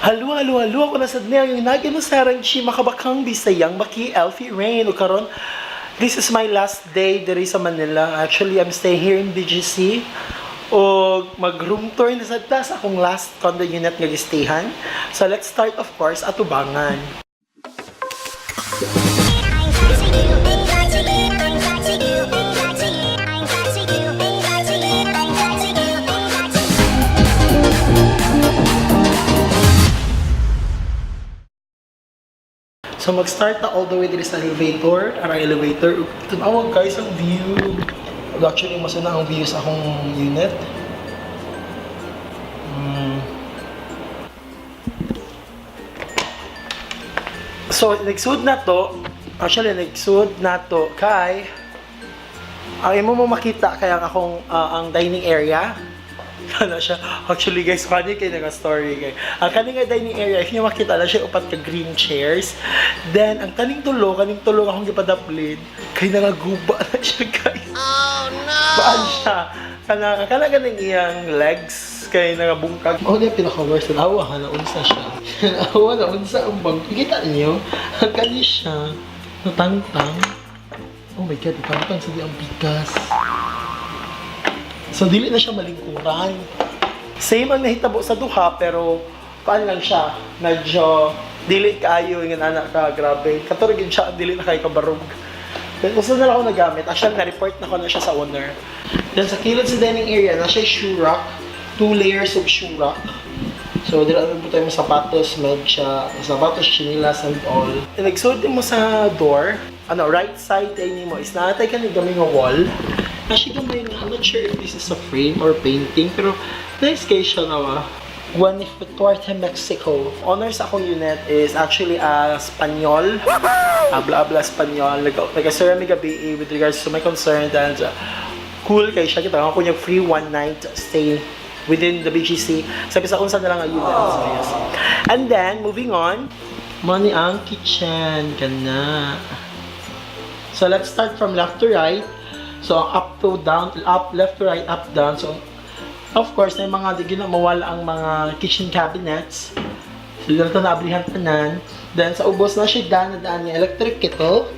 Halo, halo, halo. Ako na sa niya yung nag-inusarang chi makabakang Bisayang Baki Elfie Rain. O karon, this is my last day diri sa Manila. Actually, I'm staying here in BGC. O mag-room tour na sa ta sa akong last condo unit nga gistayhan. So let's start, of course, atubangan. So mag-start na all the way diri sa elevator, ang elevator. Tunawag guys ang view. Actually, mas na ang view sa akong unit. So, nagsud na to. Actually, nagsud na to kay ang imo mo makita kay ang akong ang dining area. Ano siya? Actually guys, funny kay nga story kay. Ang kaning nga dining area, if niyo makita na siya upat ka green chairs. Then ang kaning tulo akong gipadaplin kay nangaguba na siya, guys. Oh no. Baan siya? Kana kana ganing iyang legs kay nangabungkag. Oh, di pinaka worst awa ha na unsa siya. Awa na unsa ang bang. Kita niyo? Ang kani siya natangtang. Oh my God, natangtang sa di ang bigas. So, dili na siya malingkuran. Same ang nahitabo sa duha, pero paano lang siya, medyo dili kaayo yung anak ka, grabe. Kato rin siya, dili na kayo kabarog. Then, usa na lang ako nagamit. Actually, na-report na ko na siya sa owner. Then, sa kilid sa dining area, na siya shoe rack. Two layers of shoe rack. So, dili na po tayo mga sapatos, medya, sapatos, chinilas, and all. And nagsuot mo sa door, ano, right side ay nimo is naatay ka ni gamay nga wall. Actually, gamay nga, I'm not sure if this is a frame or painting, pero nice kay siya na ba? Guanajuato, Mexico. Owner sa akong unit is actually a Spanyol. Habla-habla Spanyol. Nag-serve mi gabi with regards to my concern and cool kay siya. Kita ako niya free one night stay within the BGC. Sabi sa unsa na lang ang unit. So, yes. And then, moving on, money ang kitchen. Gana. So, let's start from left to right. So, up to down, up, left to right, up, down. So, of course, na yung mga, di na mawala ang mga kitchen cabinets. So, dito na ablihan tanan. Then, sa ubos na siya, daan na daan yung electric kettle.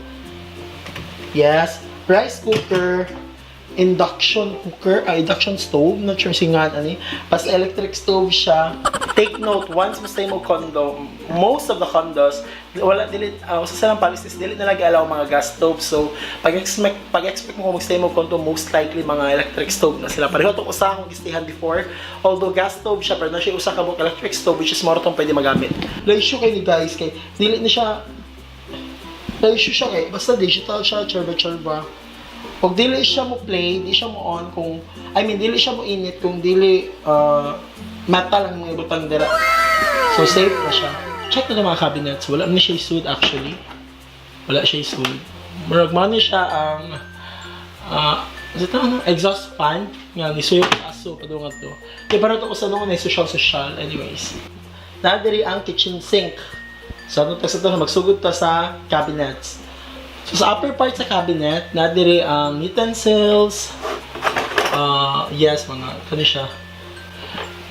Yes. Rice cooker, induction cooker, induction stove, not sure singan ani. Pas electric stove siya. Take note, once mo stay mo condo, most of the condos, wala dili usa sa lang policies dili na lagi allow mga gas stove. So, pag expect mo kung magstay mo condo, most likely mga electric stove na sila. Pareho to usa akong gistihan before. Although gas stove siya, pero na siya usa ka buok electric stove which is more tong pwede magamit. La issue kay ni guys kay dili na siya la issue siya kay basta digital siya, churba churba. Kung dili siya mo play, di siya mo on kung, I mean, dili siya mo init kung dili metal ang mga ibutang dira. So safe na siya. Check na mga cabinets. Wala na siya isud actually. Wala siya isud. Murag man ni siya ang ito, ano, exhaust fan nga nisuyok sa aso padung to. Kay para to usa noon ay social social anyways. Naa diri ang kitchen sink. So ano ta sa to magsugod ta sa cabinets. So sa upper part sa cabinet, naa diri ang utensils. Yes, mga kani siya.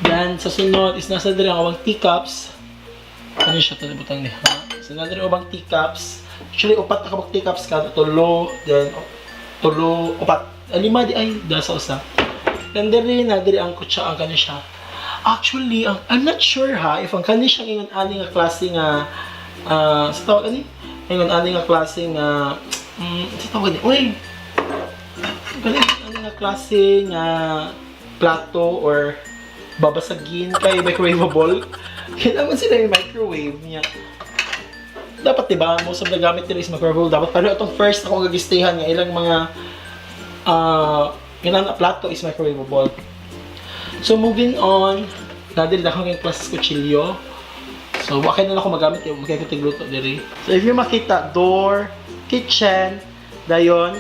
Then sa sunod is nasa diri ang ubang teacups. Ano siya to butang ni ha? So naa diri ubang teacups. Actually upat na kabuk teacups ka, tulo, then tulo, upat, ah, lima di ay da sa usa. Then diri na diri ang kutsa ang kani siya. Actually, ang, I'm not sure ha if ang kani siyang ingon ani nga klase nga sa tawag ani ingon ani nga klase nga sa tawag ani uy kani ani nga klase nga plato or babasagin kay microwavable. Kailangan sila yung microwave niya. Dapat diba, most of the gamit nila is microwavable. Dapat pero itong first akong gagistihan nga ilang mga uh, plato is microwavable. So moving on, nadiri na akong class kutsilyo. So wakay na lang ako magamit yung magkaya ko tigluto diri. So if you makita, door, kitchen, dayon,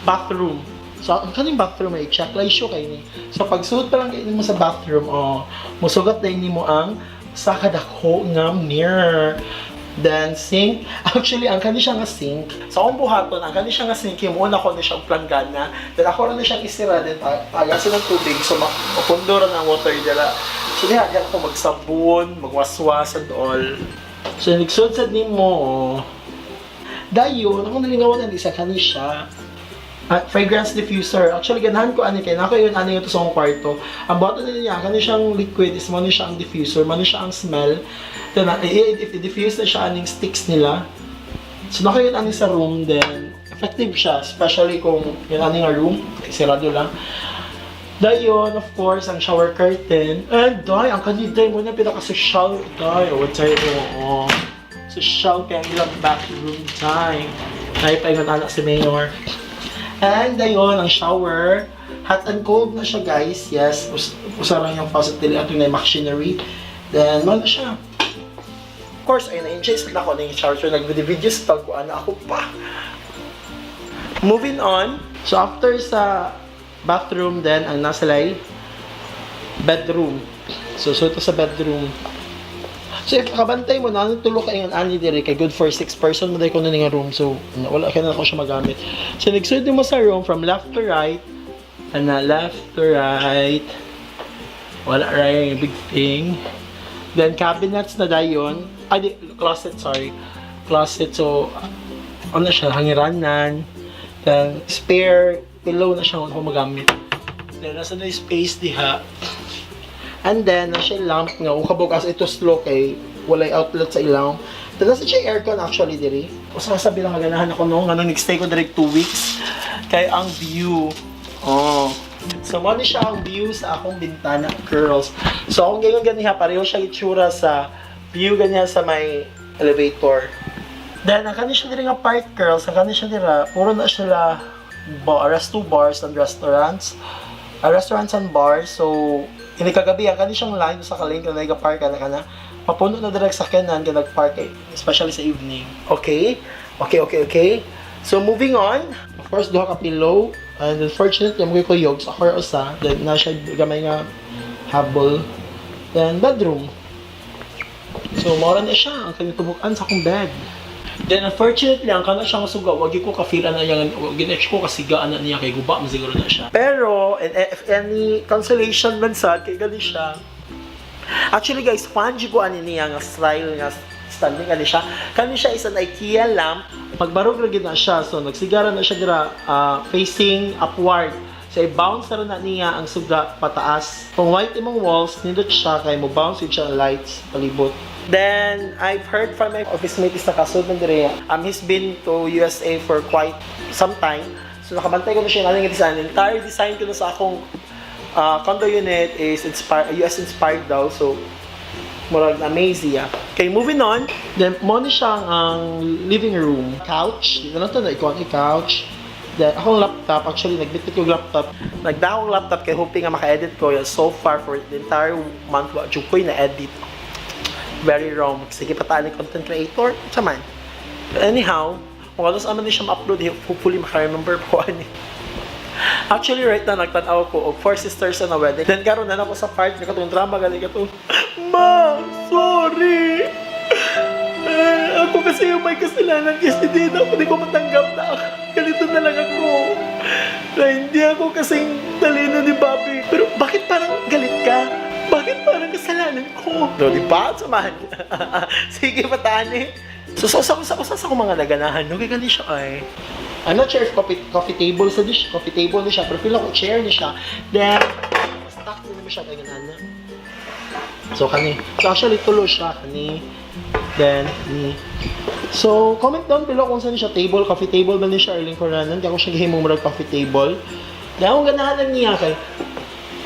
bathroom. So ang kaning bathroom ay check like show kay ni. So pag suod pa lang kayo mo sa bathroom, oh, musugat na nimo ang sa kadako nga mirror. Then sink. Actually, ang kani siya nga sink. Sa akong buhaton, ang kani siya nga sink, yung una ko na siya og planggana. Then ako ra na siyang isira, then pagasan ng tubig, so mapundo ra ng water dira. So diha, diha ako magsabon, magwaswas and all. So nagsud sad nimo, oh. Dayon, ako nalingawan na isa kani siya. Ah, fragrance diffuser. Actually, ganahan ko ani kay nako yun ani ito sa akong kwarto. Ang buhaton niya, kani siyang liquid is mo ni siya ang diffuser, mo ni siya ang smell. Then, if i-diffuse na siya aning sticks nila. So, nako yun ani sa room then effective siya, especially kung yun ani nga room, sirado lang. Dayon, of course, ang shower curtain. And, day, ang kaniday mo na pinaka-social, day. Oh, what's it? Oo. Social kaya ang ilang bathroom, day. Ay, paingon anak si Mayor. And, dayon, ang shower. Hot and cold na siya, guys. Yes, usa lang yung faucet dili ato na machinery. Then, mo na siya. Of course, ay na-enjoy sa ako na yung shower. So, nag-videos pag ano ako pa. Moving on. So, after sa bathroom then, ang nasa lay, bedroom. So ito sa bedroom. So, if nakabantay mo na, tulo ka ingon ani diri kay good for six person mo dahil ko na nga room. So, wala ka na ako siya magamit. So, nagsulod mo sa room from left to right. Ana, left to right. Wala right, big thing. Then, cabinets na dayon. Ay, di, closet, sorry. Closet, so, ano siya, hangiranan. Then, spare pillow na siya kung magamit. Then, nasa na yung space diha. And then, nasa siya lamp nga, kung kabog as ito slow kay walay outlet sa ilaw. Then, nasa siya aircon actually diri. Usa sa bilang ganahan ako no, nga nung nag-stay ko direct 2 weeks. Kay ang view. Oh. So, mo ni siya ang view sa akong bintana, girls. So, akong gayon ganiha, pareho siya itsura sa view ganyan sa may elevator. Then, ang kani siya diri nga part, girls, ang kani siya dira, puro na sila bar, resto bars and restaurants. Restaurants and bars. So, hindi kagabi, ang kani siyang line sa ka-lane kung nag-park ka na kana. Mapuno na direct sa sakyanan ka nag-park eh, especially sa evening. Okay? Okay. So, moving on. Of course, duha ka pillow. And unfortunately, mo ko yogs ako ra usa. Then, na siya gamay nga habol. Then, bedroom. So, mora na siya ang kanyang tubukan sa akong bed. Then, unfortunately, ang kana siyang suga, wag ko ka-feel ana niya, wag gyud ko kasiga ana niya kay guba man siguro na siya. Pero, and if any consolation man sad, kay gali siya. Actually, guys, fan ko ani niya nga style nga standing kani siya. Kani siya is an IKEA lamp. Pagbarog ra gyud na siya. So nagsigara na siya dira facing upward. So i-bounce na rin na niya ang suga pataas. Kung white imong walls, nindot siya kay mo bounce yun siya ang lights palibot. Then, I've heard from my office mate is nakasud man dire. He's been to USA for quite some time. So nakabantay ko na siya ng design. Entire design ko na sa akong condo unit is inspired, US inspired daw. So, murag amazing ah. Okay, moving on. Then, mo ni siya ang living room. Couch. Dito na to na ikaw couch. Then, akong laptop, actually, nagbitbit ko laptop. Nagda akong laptop kay hoping nga maka-edit ko. Yeah, so far, for the entire month, wa jud ko'y na-edit. Very wrong. Sige pa tayo ni content creator. Saman. But anyhow, kung ano sa man ni siya ma-upload, hopefully maka-remember po ani. Actually, right now, nagtanaw ko og Four Sisters and a Wedding. Then, karon na ako sa part, na katong drama, gali ka. Ma, sorry! Eh, ako kasi yung may kasalanan kasi di na ako, di ko matanggap na ganito na lang ako. Na hindi ako kasing talino ni Bobby. Pero bakit parang galit ka? Bakit parang kasalanan ko? No, di ba? Samahan. Sige, patani. So, sa akong mga naganahan, no, kay gani siya ay. I'm not sure if coffee table sa dish, coffee table ni siya, pero feel ako chair ni siya. Then, stock din naman siya kay ganana. So, kani. So, actually, tulo siya. Kani. Then, ni. So, comment down below kung saan siya table, coffee table ba ni siya or lingkuranan. Kaya ako siya gihimong murag coffee table. Then, akong ganahan lang niya kay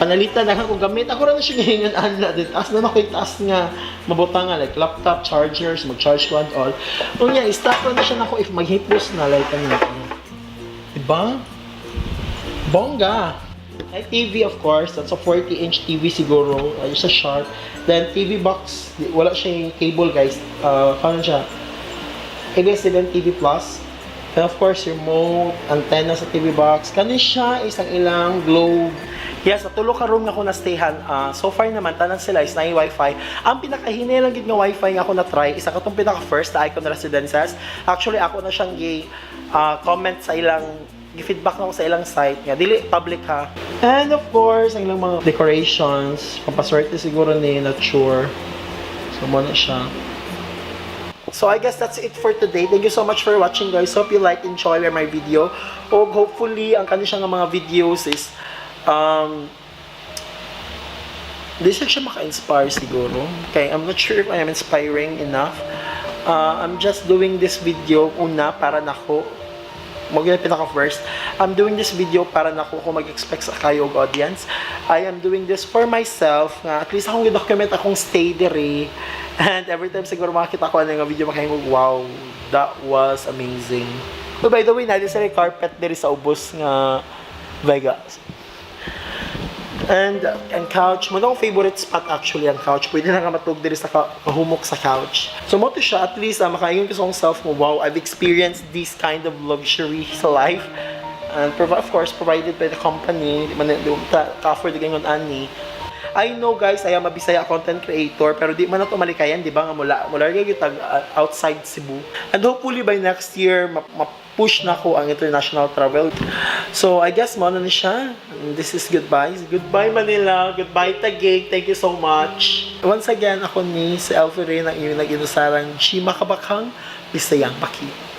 panalitan na kung gamit. Ako rin na siya gihingan ana din. Taas na ako taas nga mabutang nga like laptop, chargers, mag-charge ko and all. Unya, i-stack na siya nako if maghipos na like ano. Ano. Diba? Bongga! Ay, TV, of course. That's a 40-inch TV siguro. Ay, sa Sharp. Then TV box. Wala siya yung cable, guys. Paano siya? ABS-CBN TV Plus. And of course, remote, antenna sa TV box. Kani siya isang ilang globe. Yes, sa tulo ka room nga ako na-stayhan. So far naman, tanan sila is na wifi. Ang pinakahinay lang gid nga wifi nga ako na-try, isa katong pinaka-first na Icon Residences. Actually, ako na siyang gi comment sa ilang Gi-feedback na ko sa ilang site nga dili public ha. And of course, ang ilang mga decorations, pampaswerte siguro ni, not sure. So mao na siya. So I guess that's it for today. Thank you so much for watching, guys. Hope you like, enjoy my video. O hopefully ang kani siya nga mga videos is di siya maka-inspire siguro. Okay, I'm not sure if I am inspiring enough. I'm just doing this video una para nako mao gyud pinaka first. I'm doing this video para nako kung mag-expect sa kayo og audience. I am doing this for myself nga at least akong document akong stay diri. And every time siguro makakita ko ano nga video, makahingog, "Wow, that was amazing." But by the way, naa sila carpet diri sa ubos nga Vega. And ang couch, mao akong favorite spot actually ang couch. Pwede na nga matug diri sa kahumok sa couch. So mao to siya, at least makaingon ko sa akong self mo, "Wow, I've experienced this kind of luxury sa life." And of course, provided by the company, di man di ta ka-afford ingon ani. I know, guys, I am a Bisaya content creator, pero di man nato malikayan, di ba, nga mula mula gyud tag outside Cebu. And hopefully by next year ma-push na ko ang international travel. So I guess mao na ni siya. And this is goodbye. Goodbye, Manila. Goodbye, Taguig. Thank you so much. Once again, ako ni si Elfie Ray, ang inyong nag-inusarang Chima Kabakhang Bisayang Paki.